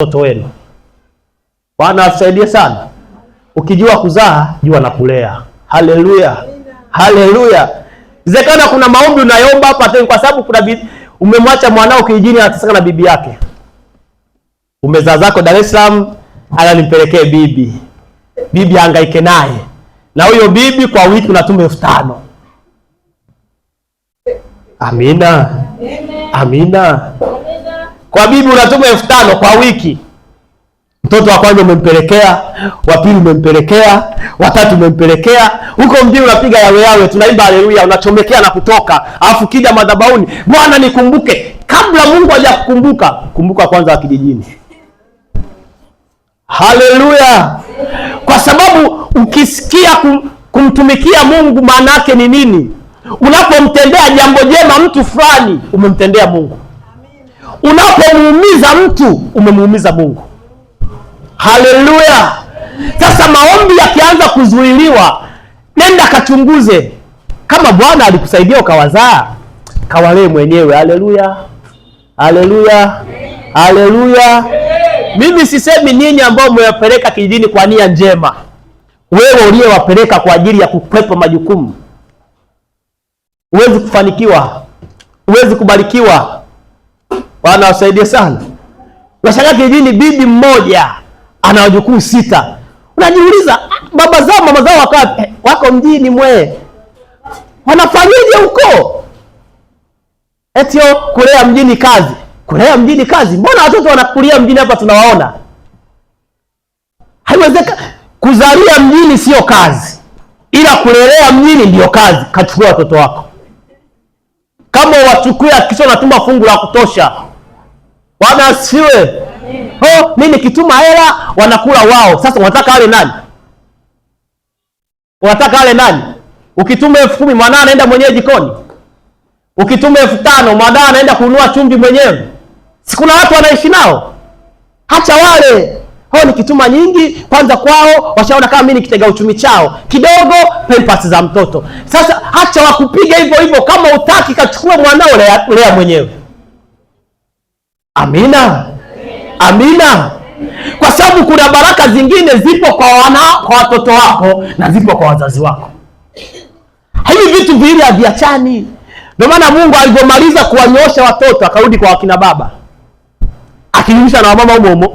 Watoto wenu. Bwana atusaidie sana. Ukijua kuzaa, jua na kulea. Haleluya, haleluya. Inawezekana kuna maombi unayoomba hapa tena, kwa sababu kuna umemwacha mwanao kijijini anateseka na bibi yake. Umezaa zako Dar es Salaam, ala nimpelekee bibi, bibi hangaike naye, na huyo bibi kwa wiki unatuma 5,000. Amina, amina. Kwa bibi unatuma 5,000 kwa wiki. Mtoto wa kwanza umempelekea, wa pili umempelekea, wa tatu umempelekea. Huko mjini unapiga yawe yawe, tunaimba haleluya, unachomekea na kutoka. Alafu kija madhabahuni, Bwana nikumbuke. Kabla Mungu hajakukumbuka, kumbuka kwanza wa kijijini. Haleluya! Kwa sababu ukisikia kumtumikia Mungu maana yake ni nini? Unapomtendea jambo jema mtu fulani, umemtendea Mungu. Unapomuumiza mtu, umemuumiza Mungu. Haleluya! Sasa maombi yakianza kuzuiliwa, nenda kachunguze kama Bwana alikusaidia ukawazaa, kawalee mwenyewe. Haleluya, haleluya, haleluya. Mimi sisemi ninyi ambao mmewapeleka kijijini kwa nia njema, wewe uliyewapeleka kwa ajili ya kukwepa majukumu, huwezi kufanikiwa, huwezi kubarikiwa. Bwana wasaidie sana. Unashangaa kijijini bibi mmoja ana wajukuu 6. Unajiuliza baba zao mama zao wako mjini mwe, wanafanyaje huko? Etio kulea mjini kazi, kulea mjini kazi. Mbona watoto wanakulia mjini hapa tunawaona? Haiwezekani. Kuzalia mjini sio kazi, ila kulelea mjini ndio kazi. Kachukua watoto wako, kama wachukue, hakikisha unatuma fungu la kutosha. Bwana asifiwe. Oh, mimi nikituma hela wanakula wao. Sasa unataka wale nani? Unataka wale nani? Ukituma 10,000 mwanao anaenda mwenyewe jikoni. Ukituma 5,000 mwanao anaenda kununua chumvi mwenyewe. Si kuna watu wanaishi nao? Acha wale. Hao nikituma nyingi kwanza kwao washaona kama mimi nikitega uchumi chao kidogo, pampers za mtoto. Sasa acha wakupiga hivyo hivyo, kama utaki kachukue mwanao lea mwenyewe. Amina. Amina. Kwa sababu kuna baraka zingine zipo kwa wana, kwa watoto wako na zipo kwa wazazi wako. Hivi vitu viwili haviachani. Ndio maana Mungu alipomaliza kuwanyoosha watoto akarudi kwa wakina baba, akijumlisha na wamama humo.